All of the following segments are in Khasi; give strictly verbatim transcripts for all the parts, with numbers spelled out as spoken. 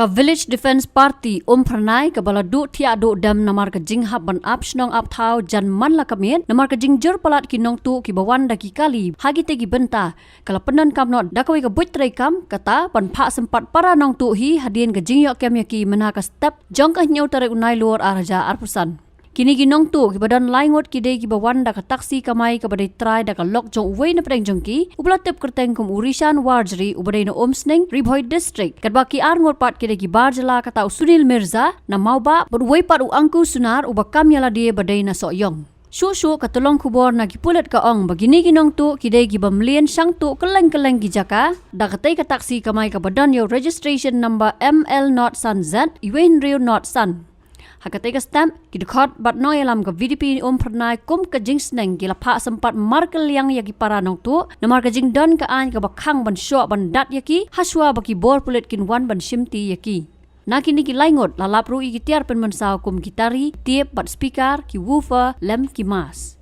Ka Village Defence Party Umphyrnai kaba la duh thiah duh dem namar ka jinghap ban ap shnong ap thaw jan man la ka miet namar ka jingjur palat ki nongtuh kiba wan da ki kali ha kitei ki bynta, ka la pyndonkam noh da kawei ka buit treikam, kata ban phah sympat para nongtuh hi hadien ka jingïoh kem ïa ki mynha ka step jong ka hynñiew tarik u Nailur ar hajar arphew san. Kine ki nongtuh kiba don lai ngut ki dei kiba wan da ka taksi kamai kaba dei trai da ka lok jong uwei na pdeng jong ki, uba la tip kyrteng kum u Rishan Warjri, uba dei na Umsning, Ri Bhoi District, katba ki ar ngut pat ki dei ki bar jylla, kata u Sunil Mirza na Mawbah bad uwei pat u Angku Sunar uba kam ïa lade ba dei na Sohiong. Shuh shuh ka tyllong khubor na ki pulit ka ong ba kine ki nongtuh ki dei kiba mlien shang tuh kylleng kylleng ki jaka da katei ka taksi kamai kaba don ïa u registration number M L not san Z uwei hynriew not san. Ha katei ka step, ki dkhot bad nongïalam ka V D P Umphyrnai kum ka jingsneng ki la phah sympat markylliang ïa ki para nongtuh namar ka jingdon ka aiñ kaba khang ban shoh ban dat ïa ki hashwa ba ki bor pulit kin wan ban shimti ïa ki. Na kine ki lai ngut la lap ruh ïa ki tiar pynmynsaw kum ki tari, tape bad speaker, ki woofer lem ki mask.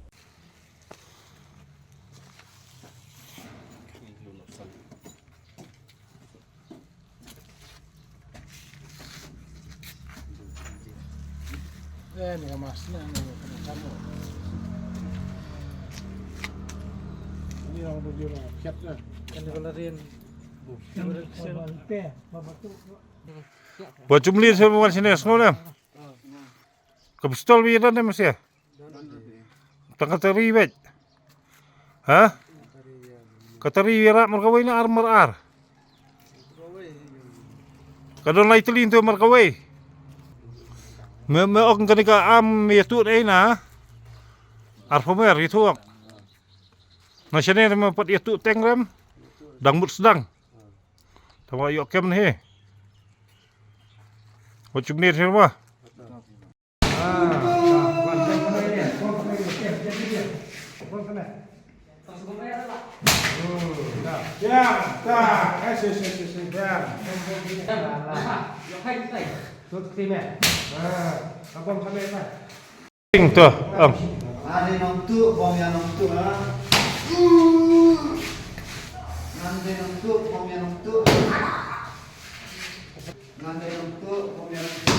Ba jumlir sa wan sini, sngew ne? Ka pistol ba ïadon ne, masih? Tang ka tari beit. Ha? Ka tari ïarap markawei ne ar mar ar? Ka don lai tylli to markawei. Me, me ong kane ka am ïathuh ei na. Arphew mer ïathuh. Na shane me pat ïathuh teng rem. Dang mut sdang. Tang ïoh kem ne he. Wat jumlir sini ma. Ting to, am. Ngan dei nongtuh, bom ïa nongtuh, ah. Ngan dei nongtuh, bom ïa nongtuh. Ngan dei nongtuh, bom ïa nongtuh.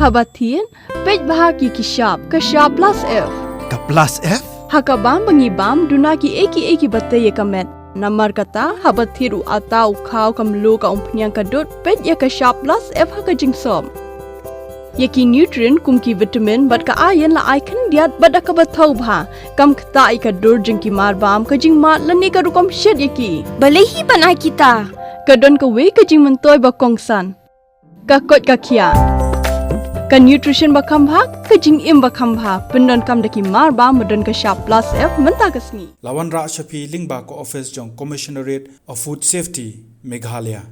Haba thied, peit bha ïa ki shap, ka shap plus F. Ka plus F? Ha ka bam ba ngi bam, duna kiei kiei kiba tei ïa ka met. Namar kata, haba thied u atta u khaw ka mluh ka umphniang ka dud, peit ïa ka shap plus F ha ka jingsop. Ïa ki nutrient kum ki vitamin bad ka iron la ai khyndiat bad da kaba thaw bha. Kam ktah ïa ka dur jong ki mar bam, ka jingmad lane ka rukom shet ïa ki. Balei hi ban ai kita? Ka don kawei ka jingmyntoi ba kongsan. Ka koit ka khiah. Ka nutrition ba kham bha, ka jingim ba kham bha. Pyndonkam da ki mar bam ba don ka shap plus F mynta ka sngi. La wanrah sha phi lyngba ka office jong Commissionerate of Food Safety, Meghalaya.